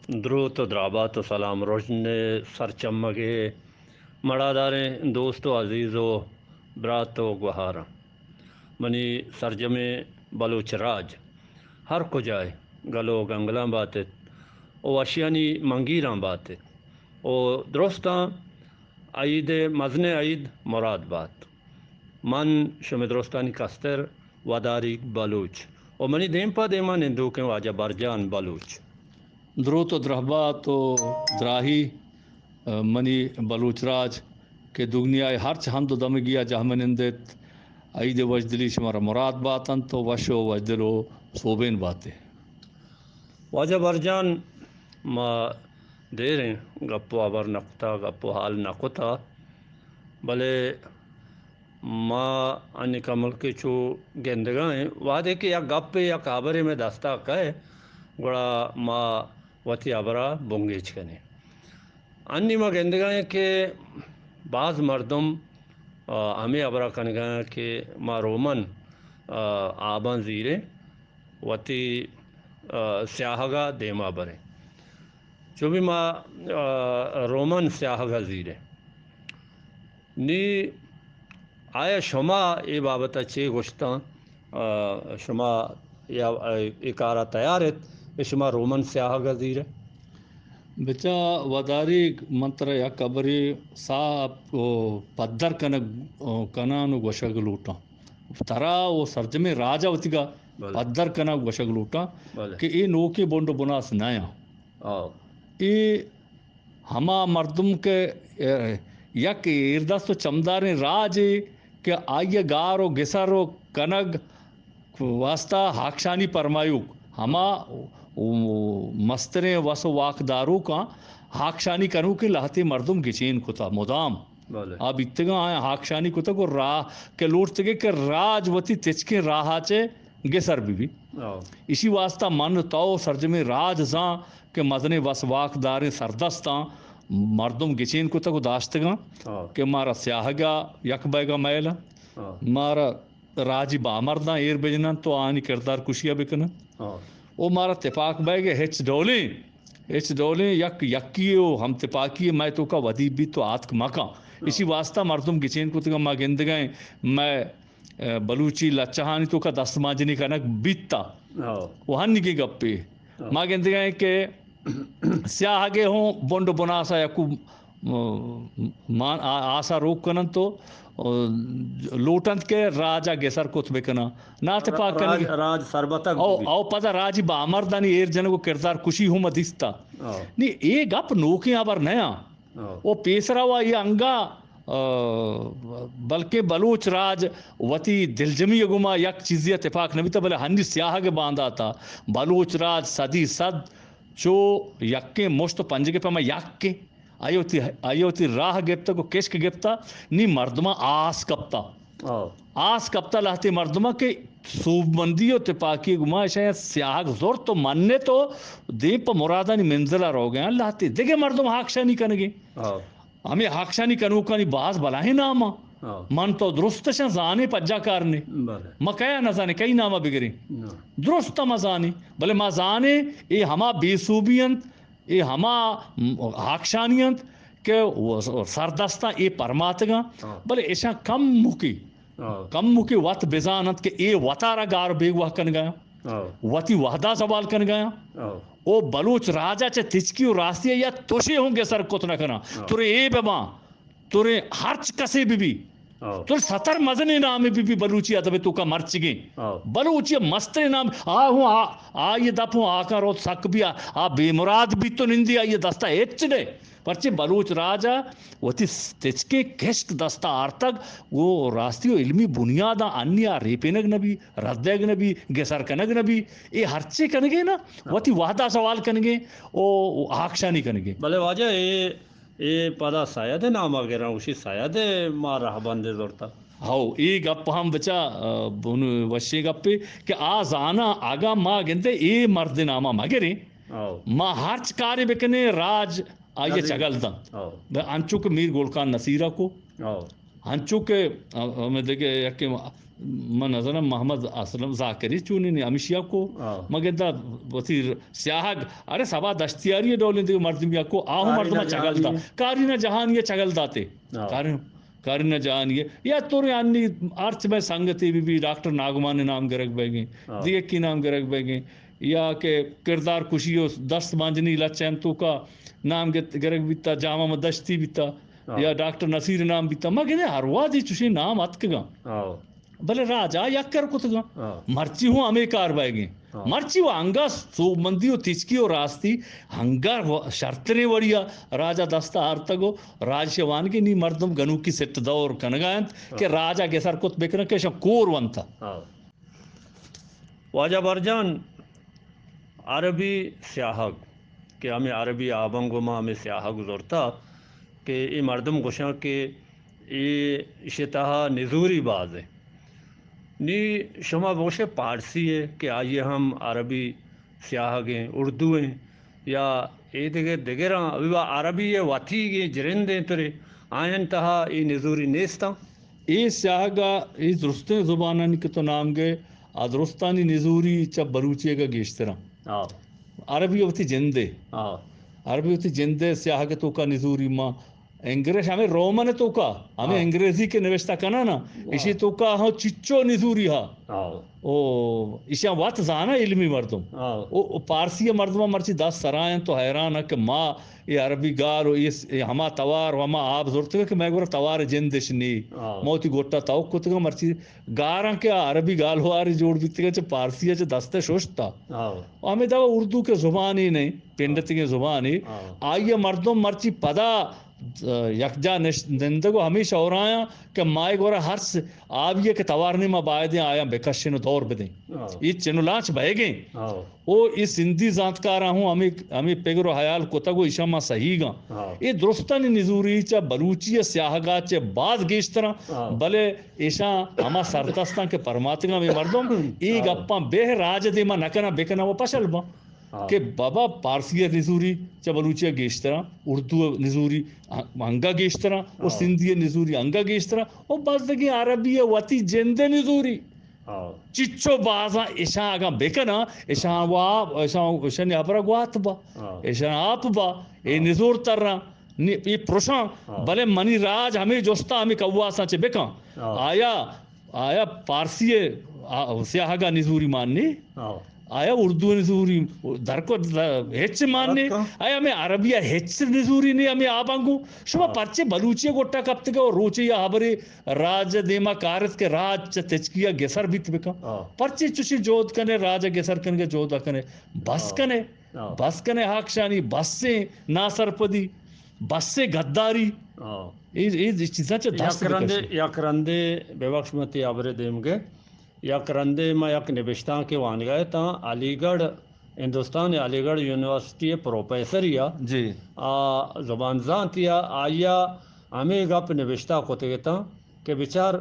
دروت و درابات و سلام رژن سرچمگے مڑاداریں دوست و عزیز و برات و گوہاراں۔ منی سرجمیں بلوچ راج ہر کجائے گل و گنگلاں باتت و وشیانی منگیراں باتت و درستاں عید مزن عید مراد بات۔ من شمے درستانی کستر وداریگ بلوچ و منی دیم پہ دیما نندوکیں واجہ برجان بلوچ۔ دروت و درہبات و دراہی، ء، منی بلوچ راج کہ دگنیائے ہرچ ہند و دمگیا جہمنند ات، عید وشدلی شمارا مراد باتنت و وش و وشدل و سوبین باتے۔ واجہ برجان، ما دیریں گپ و ہبر نہ کتا، گپ و حال نہ کتا، بلے ما انکا ملکے چو گندگا ایں، وہدے کہ یک گپے یک ہبرے مئے دستا کئے، گڑا ما وتی ہبرا بنگیج کنیں۔ انی ما گندگا ایں کہ باز مردم، آ، ہمے ہبرا کنگا ایں کہ ما رومن، آ، آباں زیریں، وتی، آ، سیاہگا دیما بریں۔ چو بھی ما، آ، رومن سیاہگا زیریں۔ نی آیا شما اے بابت ء چے گوشتاں؟ آ، شما یا اے کار ء تیار ات کہ شما رومن سیاہگ ء زیر ات؟ بچا وداریگ، من ترا یک ہبرے ساپ، او، پدر کنگ، او، کنان و گوشگ لوٹاں۔ ترا و سرجمیں راج ء وتیگا بلے۔ پدر کنگ گوشگ لوٹاں بلے۔ کہ اے نوکیں بنڈ و بناس نہ آں۔ آ۔ اے ہما مردم کہ، ء، یک ایردست و چمداریں راجے کہ آئی ء گار و گسر و کنگ واسطہ ہاکشانی پرمایوک، ہما مستریں وس و واک داروکاں ہاکشانی کنوکیں لہتے مردم گچین کتا مدام۔ بلے۔ آ بیتگاں آیاں ہاکشانی کتگ و راہ کہ لوٹتگے کہ راج وتی تچکیں راہ ء چہ گسر بہ بی۔ ہاں۔ ایشی واسطہ من تو سرجمیں راج زان کہ مزنیں وس واک داریں سردستاں مردم گچین کتگ و داشتگاں ہاں۔ کہ مارا سیاہگا یک بیگا میل انت۔ ہاں۔ مارا راجی بامرداں ایر بجننت و آنی کردار کشیا بکننت۔ ہاں۔ و مارا تپاک بیگ ہچ ڈولیں، ہچ ڈولیں یک یکی و ہم تپاکی مئے توکا ودی بیت و آتک مکاں۔ ہاں۔ ایشی واسطہ مردم گچین کتگاں، ما گندگا ایں، مئے ء، بلوچی لچہانی توکا دست مانجنی کنگ بیتا۔ ہو۔ و ہنیگیں گپے۔ ہو۔ ما گندگا ایں کہ سیاہگے ہوں بنڈ و بناسا یکو، م-، مان-، آ-، آسا روک کننت و، ء، لوٹنت کہ راجا گسر کت بکناں۔ ناتپاک راج، کنگی۔ راج سربتگ او، ببی۔ او پدا راجی بامردانی ایر جنگ و کردار کشی ہم دیستا۔ ہو۔ نی اے گپ نوکیں ہبر نیاں۔ ہو۔ و پیسرا و آئی انگا، آ، بلکہ بلوچ راج وتی دلجمی گما یک چیزی تپاک نبیتا، بلے ہنی سیاہگ بانداتا بلوچ راج صدی صد چو یکیں مشت و پنجگے پہ ما یکیں آئی وتی، آئی وتی راہ گپتگ و کشک گپتا، نی مردماں آس کپتا۔ ہو۔ آس کپتا لہتے مردماں کہ سوبمندی و تپاکی گما اشاں سیاہگ زرت و منت و دیم پہ مرادانی منزلا روگیاں، لہتے دگہ مردم ہاکشانی کنگے۔ ہو۔ ہمے ہاکشانی کنوکانی باز بلاہیں نام آں۔ ہاں۔ من تو درستشاں زانیں پجا کارنے۔ بلے۔ ما کیا نہ زانیں، کئی نام بگریں۔ نہ۔ درست ما زانیں، بلے ما زانیں اے ہما بے سوبی انت، اے ہما ہاکشانی انت کہ و-، سردستاں اے پرماتگاں، ہاں۔ بلے اشاں کم مکی، ہاں۔ کم مکی وت بزان انت کہ اے وتارا گار بیگواہ کنگایاں۔ ہو۔ وتی وہدا زوال کنگایاں۔ ہو۔ او بلوچ راجا چہ تچکی و راستی یا توشے ہوں گسر کت نہ کناں۔ ہو۔ ترے اے بباں، ترے ہرچ کسے ببی۔ ہو۔ ترے ستر مزنیں نامے ببی بلوچی ادب توکا مرچگیں۔ ہو۔ بلوچی مستریں نام، آ ہوں آ، آ یہ دپ ہوں آکاں روت سک بی، آ، آ بے مراد بیت و نندی آئی دستا ہچ نے۔ پرچے بلوچ راج ء وتی تچکیں کشک دست ء آرتگ، گوں راستی و علمی بنیاداں انی ء ریپینگ نہ بی، رد دیگ نہ بی، گسر کنگ نہ بی، اے ہرچے کنگے نا، وتی وہد ء سوال کنگے او ہاکشانی کنگے۔ بلے واجہ اے، اے پدا سید ء نام ء گراں، گوشی سید ء ما رہبند زرتگ۔ ہو، اے گپ ہم بچا، ء، بن-، وشیں گپے کہ آ زاناں اگاں ما گندے اے مرد ء نام ء مگریں، ہو۔ ما ہرچ کارے بکنیں راج آئی ء چگل دنت۔ ہو۔ بہ انچو کہ میر گل خان نصیر ء کو۔ ہو۔ انچو کہ، ا-، ہمے دگہ یکے من نزاناں محمد اسلم زاکری چونیں، ہمیشی ءَ کو۔ ہاں۔ مگر دا وتی سیاہگ، ارے سبا دشتیاری ڈولیں دیگہ مردمی ءَ کو، آہو کاری مردم نہ چگل دا۔ جہانی۔ کاری نہ جہانی چگل داتے۔ ہاں۔ کاری، کاری نہ جہانی۔ یا تو انی ہرچ میں سنگتے بی بی ڈاکٹر ناگمان نام گرگ بیگیں، ہاں۔ دیگہ کی نام گرگ بیگیں، یا کہ کردار کشی و دست مانجنی لچہ ہم توکا نام گت-، گرگ بیتا، جامہ دشتی بیتا، ہاں۔ یا ڈاکٹر نصیر نام بیتا۔ ما گندے ہر وادی چوشیں نام اتکگاں۔ ہاں۔ بلے راج ءَ یک کر کتگاں۔ ہاں۔ مرچی ہوں ہمے کار بئیگیں۔ ہاں۔ مرچی و انگا سوبمندی و تچکی و راستی انگا و-، شرتریں وڑیا راج ءَ دست ءَ آرتگ و راج شہ وانگی نی مردم گنوکی سٹ دور کنگا انت کہ ہاں۔ راج ءَ گسر کت بکنن کہ اشاں کور ونت۔ ہاں۔ واجہ برجان، عربی سیاہگ کہ ہمے عربی آباں گوں ما ہمے سیاہگ زرتا کہ اے مردم گوشاں کہ اے ایشی تہا نزوری باز ایں۔ نی شما بگوشے پارسی ایں کہ آئی ہم عربی سیاہگ ایں، اردو ایں یا اے دگہ دگراں، و عربی ءِ وتیگیں جرندیں ترے آیان تہا اے نزوری نیستاں۔ اے سیاہگ ءَ اے درستیں زبانانی کہ تو نام گئے، آ درستانی نزوری چہ بلوچی ءَ گیشتراں۔ آ۔ عربی وتی جندے۔ آ۔ عربی وتی جندے سیاہگ توکا نزوری ما انگریز ہمیں رومن توکا، ہمیں ہاں۔ انگریزی کہ نوشتہ کناں نا، واہ۔ ایشی توکا ہاں چچو نزوری ہا۔ ہاں۔ او، ایشاں وت زانا علمی مردم۔ ہاں۔ او، او پارسی مردم مرچی دست سرائیں تو حیران ہے کہ ما اے عربی گال و اے س-، اے ہما توار و ہما آپ زرتگ کہ میں گورا توار جندش نی۔ ہاں۔ ما وتی گٹا توک کتگا مرچی گاراں کہ آ عربی گالواری جوڑ بیتگا چہ پارسی چہ دست ششتا۔ ہاں۔ و ہمیں دوا اردو کے زبانی نہیں، پنڈتگیں زبانے، ہاں۔ آئی ءَ مردم مرچی پدا، اه، یکجا نش-، نندگ و ہمیش اورایاں کہ مائے گورا ہرچ آبی ءَ کہ توار نی ما بایدیں آیاں بکشن و دور بدیں۔ ہاں۔ اے چن و لانچ بہگیں۔ ہاں۔ او اے سندھی زانتکاراں ہوں ہمے، ہمے پگر و حیال کتگ و ایشاں ما سہیگاں۔ ہاں۔ اے درستانی نزوری چہ بلوچی ءِ سیاہگا چہ باز گیشتراں، ہاں۔ بلے ایشاں ہما سردستاں کہ پرماتگاں ہمے مردم، اے ہاں۔ گپاں بہ راج دیما نکناں بکناں و پشل باں۔ ہاں۔ کہ بابا پارسی ءِ نزوری چہ بلوچی ءَ گیشتراں، اردو ءِ نزوری انگا گیشتراں، و ہاں۔ سندھی ءِ نزوری انگا گیشتراں، و بزگیں عربی ءِ وتی جند ءِ نزوری۔ ہاں۔ چچو بازاں اشاں اگاں بکناں، اشاں وا-، اشاں، اشانی ہبرا گوات با، ہاں۔ اشاں آپ با، اے ہاں۔ نزور تراں، نی-، اے پرشاں، ہاں۔ بلے منی راج ہمے جستا ہمے کواساں چہ بکن۔ ہاں۔ آیا آیا پارسی ءِ، آ، سیاہگ ءَ نزوری مان نی؟ ہاں۔ آیا اردو ءِ نزوری درکو د-، ہچ مان نی؟ آیا ہمیں عربی ءَ ہچ نزوری نی ہمیں آباں گوں؟ شما ہاں۔ پرچے بلوچی ءِ گٹا کپتگ و روچے یا ہبرے راج ءِ دیما کارت کہ راج چہ تچکی ءَ گسر بیت بکن؟ ہاں۔ پرچے چوشیں جہد کنے، راج ءِ گسر کنگ ءِ جہد کنے؟ بس ہاں۔ کنے۔ ہاں۔ بس کنے ہاکشانی، بسیں ناسرپدی، بسیں گداری۔ ہاں۔ اے، اے چیزاں چہ دست یک رندے، بکشی۔ یک رندے ببخش من تئی ہبرے دیمگے۔ یک رندے ما یک نبشتانکے وانگا اتاں، علی گڑھ، ہندوستان ءِ علی گڑھ یونیورسٹی ءِ پروفیسرے آ، جی۔ آ زبان زانتے آ، آئی ءَ ہمے گپ نبشتہ کتگ اتاں کہ بچار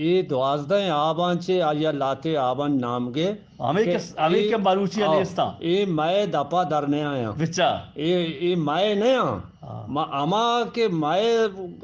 اے دوازدہیں آباں چہ آئی ءَ لہتے آبانی نام گے ہمے کہ، کہ ہمے اے، کہ بلوچی ءَ آ، نیستاں۔ اے مئے دپا در نیایاں۔ بچا۔ اے، اے مئے نیاں۔ ہاں۔ ما ہما کہ مئے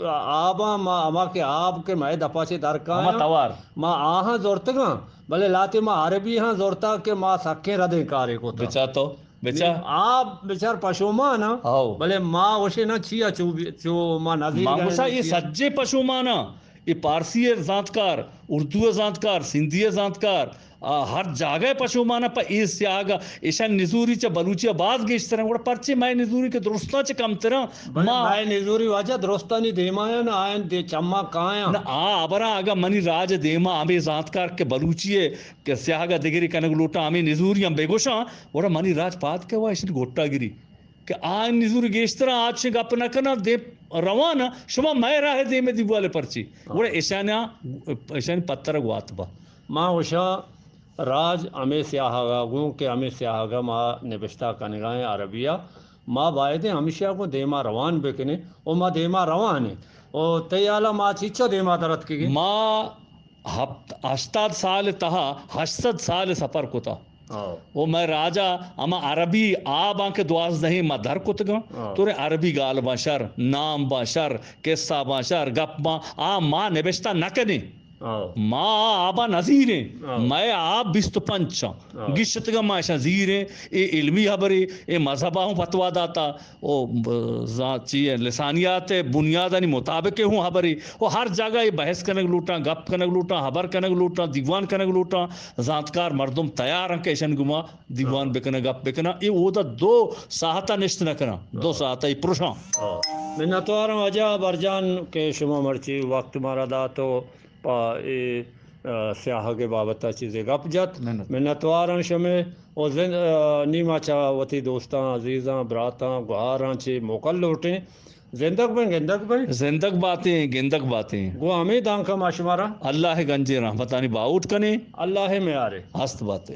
آباں، ما ہما کہ آب کہ مئے دپا چہ در کایاں، ہما توار۔ ما آہاں زرتگاں، بلے لہتے ما عربی ہاں زرتا کہ ما سکیں ردیں کارے کتا۔ بچا تو۔ بچا۔ نی، آ بچار پشومان آں، ہاؤ۔ بلے ما گوشے نا چیا چو بی-، چو ما نزیک ما گوشا اے چیا۔ سجے پشومان آں، اے پارسی ءِ زانتکار، اردو ءِ زانتکار، سندھی ءِ زانتکار، آ، ہر جاگہ ءَ پشومان آں پہ اے سیاہگ ءَ، ایشاں نزوری چہ بلوچی ءَ باز گیشتر ایں، گڑا پرچے مئے نزوری کہ درستاں چہ کمتر آں؟ بلے ما مئے نزوری واجہ درستانی دیما آیاں، آیاں دے چماں کایاں۔ نہ، آ ہبراں اگاں منی راج ءِ دیما ہمے زانتکار کہ بلوچی ءِ کہ سیاہگ ءَ دگرے کنگ لوٹاں، ہمے نزوری ہم بہ گوشاں، گڑا منی راج پاد کئے وا ایشانی گٹا گری کہ آ نزوری گیشتر آں، آ چشیں گپ نہ کناں، دیم روان آں، شما مئے راہ ءِ دیم ءَ دیوال ءَ پرچی؟ ہاں۔ گڑا ایشاناں، ایشانی پتر ءَ گوات با۔ ما گوشاں راج ہمے سیاہگ ءَ گوں کہ ہمے سیاہگ ءَ ما نبشتہ کنگا ایں عربی ءَ، ما بایدیں ہمیشی ءَ گوں دیما روان بکنیں، و ما دیما روان ایں۔ و تئی حالا ما چیچا دیما در اتکگیں؟ ما ہپت-، ہشتاد سال ءِ تہا ہشت سد سال ءِ سفر کتا۔ ہاں۔ و مئے راجا ہما عربی آباں کہ دوازدہیں ما در کتگاں، ہاں۔ تو عربی گال باں شر، نام باں شر، قصہ باں شر، گپ باں، آ ما نبشتہ نہ کنیں۔ ہاں۔ ما آبا نزیریں۔ ہاں۔ مئے آپ بیست و پنچ آں۔ ہاں۔ گشتگا ما اشاں زیریں۔ اے علمی حبرے، اے مذہبا ہوں فتوا داتا۔ او ب-، زا-، چی اے، لسانیات بنیادانی مطابق ہوں حبرے۔ او ہر جاگہ اے بحث کنگ لوٹاں، گپ کنگ لوٹاں، حبر کنگ لوٹاں، دیوان کنگ لوٹاں۔ زانتکار مردم تیار ہیں کہ اشانی گما دیوان ہاں۔ بکناں، گپ بکناں۔ اے اودا دو ساعتا نشت نہ کناں، دو ہاں۔ ساعتا اے پرشاں۔ ہاں۔ منتواراں واجہ برجان کہ شما مرچی وقت مارا دات و پہ اے، آ، سیاہگ ءِ بابت ءَ چیزے گپ جت۔ منت۔ منتواراں شمے و زند، آ، نی ما چہ وتی دوستاں، عزیزاں، براتاں، گہاراں چے موکل لوٹیں۔ زندگ بیں، گندگ بیں۔ زندگ باتیں، گندگ باتیں۔ گوں ہمے دانکہ ما شمارا اللہ ءِ گنجیں رحمتانی باہوٹ کنیں۔ اللہ ءِ میارے۔ ہست باتے۔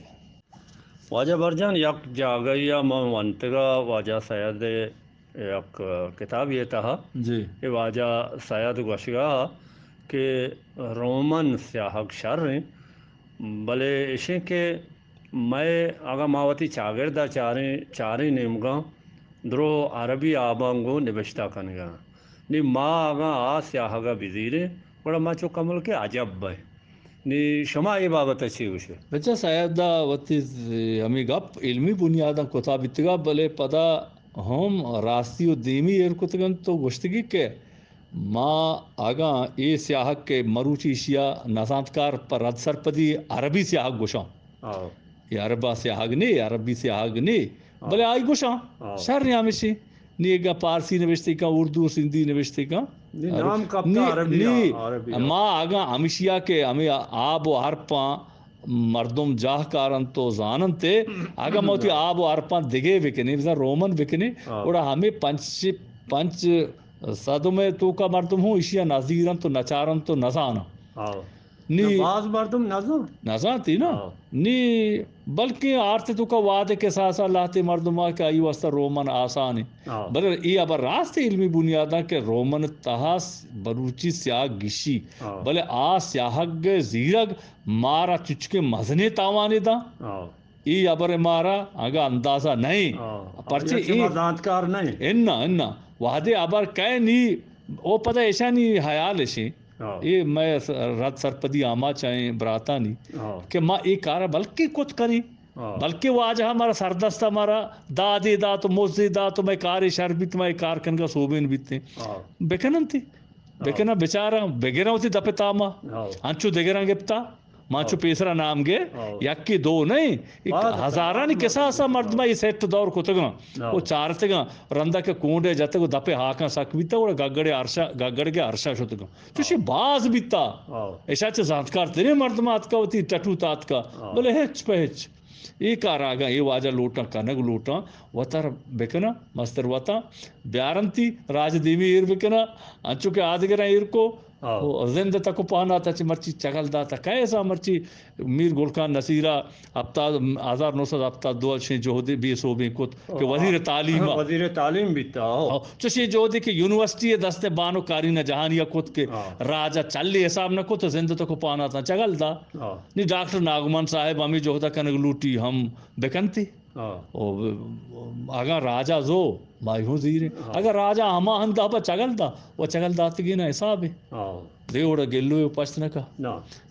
واجہ برجان، یک جاگہے ءَ من ونتگ ءَ واجہ سید ءِ یک کتابے ءِ تہا، جی۔ اے واجہ سید گوشگ ءَ کہ رومن سیاہگ شر ایں، بلے اشیں کہ مئے اگاں ما وتی چاگرد ءَ چاریں، چاریں نیمگاں درو عربی آباں گوں نبشتہ کنگ ءَ آں۔ نی ما اگاں آ سیاہگ ءَ بزیریں، گڑا ما چو کمل کہ عجب بئیں۔ نی شما اے بابت ءَ چے گوش ئے؟ بچا سید ءَ وتی ہمے گپ علمی بنیاداں کتا بیتگ ءَ، بلے پدا ہم راستی و دیمی ایر کتگ انت و گوشتگی کہ ما اگاں اے سیاہگ کہ مروچی ایشی ءَ نزانتکار پہ رد سرپدی عربی سیاہگ گوشاں۔ آؤ۔ اے عرب ءِ سیاہگ نے، عربی سیاہگ نے، آؤ۔ بلے آئی گوشاں، آؤ۔ شر ہمیشی۔ نی اگاں پارسی نوشتے کن، اردو و سندھی نوشتے کن۔ نی نام کپتا نی، عربی نی، آ، عربی آ۔ ما اگاں ہمیشی ءَ کہ ہمے آب و حرپاں مردم جاہ کارنت و زاننت، اگاں ما وتی آب و حرپاں دگے بکنیں، بزاں رومن بکنیں، آ۔ گڑا ہمے پنچ، پنچ صدم ءِ توکا مردم ہوں ایشی ءَ نزیرنت و نچارنت و نزاناں۔ آ۔ نی نہ، باز مردم نزانت۔ نزانتی نا۔ آ۔ نی بلکیں آرت توکا وہدے کساسا لہتے مردم آ کہ آئی واسطہ رومن آسان ایں۔ آ۔ بلے اے ہبر راست علمی بنیاداں کہ رومن تہا س-، بلوچی سیاہگ گشی۔ آ۔ بلے آ سیاہگ ءِ زیرگ مارا چچکیں مزنیں تاوانے داں۔ آ۔ اے ہبر مارا اگاں اندازہ نہ ایں۔ آ۔ پرچے آ، اے ما زانتکار نہ ایں۔ انا، انا۔ وہدے ہبر کئے نی، او پدا ایشانی حیال اشیں۔ آ۔ اے مئے س-، رد سرپدی آماچ ایں براتانی آ۔ کہ ما اے کارا بلکیں کت کنیں۔ آ۔ بلکیں واجہ مارا سردست ءَ مارا دادے دات و مزے دات و مئے کارے شر بیت، ما اے کار کنگا سوبین بیتیں۔ آ۔ بکننتی۔ آ۔ بکناں بچاراں، بگراں وتی دپ ءِ تاما۔ آ۔ انچو دگراں گپتا۔ ما چو آ۔ پیسرا نام گے، آ۔ یکی دو نہ، یک باز ہزارانی آ۔ کساسا مردم اے سیٹ دور کتگاں۔ آ۔ او چارتگاں، رندا کہ کونڈے جتگ و دپ ءِ ہاکاں سک بیتا، گڑا گگڑے ارشا، گگڑ کے ارشا شتگاں۔ چوشی آ۔ باز بیتا۔ آ۔ اشا چہ زانتکار تریں مردم آتکا وتی ٹٹو تاتکا۔ آ۔ بلے ہچ پہ ہچ۔ اے کار اگاں اے واجہ لوٹاں، کنگ لوٹاں، وتر بکناں، مستر وتاں بیارنتی، راج دیمی ایر بکناں، انچو کہ آدگراں ایر کو، آ۔ او زند تک و پہنات چہ مرچی چگل داتا۔ کئے سا مرچی میر گل خان نصیرا ہفتاد، ہزار نو سد ہفتاد دو ءَ شیں جہدے بے سوبیں کت کہ آ۔ وزیر تعلیم آ۔ وزیر تعلیم بیتا، آ۔ آ۔ چشیں جہدے کہ یونیورسٹی ءِ دست ءَ بانک کارینا جہانی ءَ کت کہ آ۔ راج ءَ چلے حساب نہ کت، زند تک و پہناتاں چگل دا۔ آ۔ نی ڈاکٹر ناگمان صاحب ہمے جہد ءَ کنگ لوٹی ہم بکنتی۔ آ۔ او، اگاں راجا زو، ما ہوں زیریں۔ آ۔ اگاں راجا ہما ہندا پہ چگل دا، و چگل داتگی نہ حسابے۔ آ۔ دے وڑا گلو پشت نہ کا۔ نہ۔